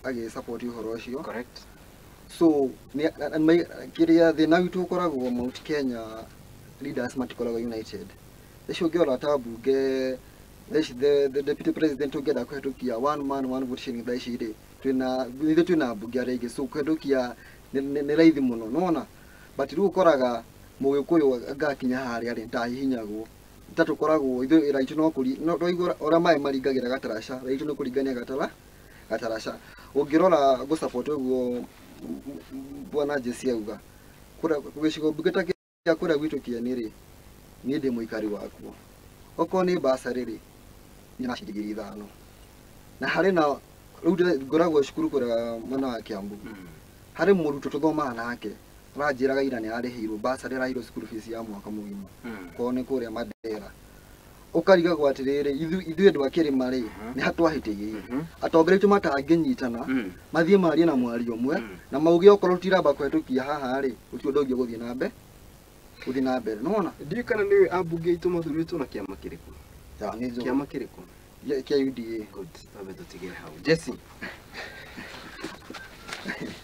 agĩ support ũhoro ũcio. Correct. So kĩrĩa thĩna witũ ũkoragwo, Mount Kenya leaders matikoragwo united. Icio ũngĩrora ta mbunge thaa ici, the deputy president ũngĩenda kũhetũkia one man one vote shilling thaa ici rĩ, twĩna ithuĩ twĩna mbunge arĩa aingĩ, so kũhetũkia nĩ raithi mũno, nĩwona? But rĩu ũkoraga Mũgĩkũyũ ngakinya harĩa rĩ, ndahihinyagwo ta tũkoragwo ithuĩ wĩra witũ no kũri no twaigua ũrĩa maĩ maringagĩra gataraca, wĩra witũ nĩ kũringania gataraca. Ũngĩrora ngũ-support ũguo bwana Jesse auga, kũrĩa gĩcigo mbunge ta kĩa kũrĩa gwitũ Kĩeni rĩ, niĩ ndĩ mũikari wakuo. Okorwo nĩ bursary rĩ, nĩ na ciringi 5,000 na harĩ na rĩu ngoragwo cukuru kũrĩa mwena wa Kiambu. Harĩ mũrutwo tũthomaga nake aranjĩraga ira nĩ ararĩhĩirwo bursary, ararĩhĩirwo school fees ya mwaka mũgima. Korwo nĩ kũrĩa Mandera, ũkarigagwo atĩrĩrĩ, ithuĩ andũ a kĩrĩma rĩ, nĩ hatwahĩtĩirie atongoria aitũ matangĩnyitana mathiĩ marie na mwario ũmwe na mauge okorwo tũtiramba kũhetũkia haha rĩ, gũtirĩ ũndũ ũngĩ ũgũthiĩ na mbere, gũthiĩ na mbere, nĩwona? Ndiũĩ kana nĩũĩ ambunge aitũ mathurĩtwo na kĩama kĩrĩkũ. Ya, nĩ njũĩ. Kĩama kĩrĩkũ? Kĩa UDA. Good, twambe tũtigĩre hau. Jesse.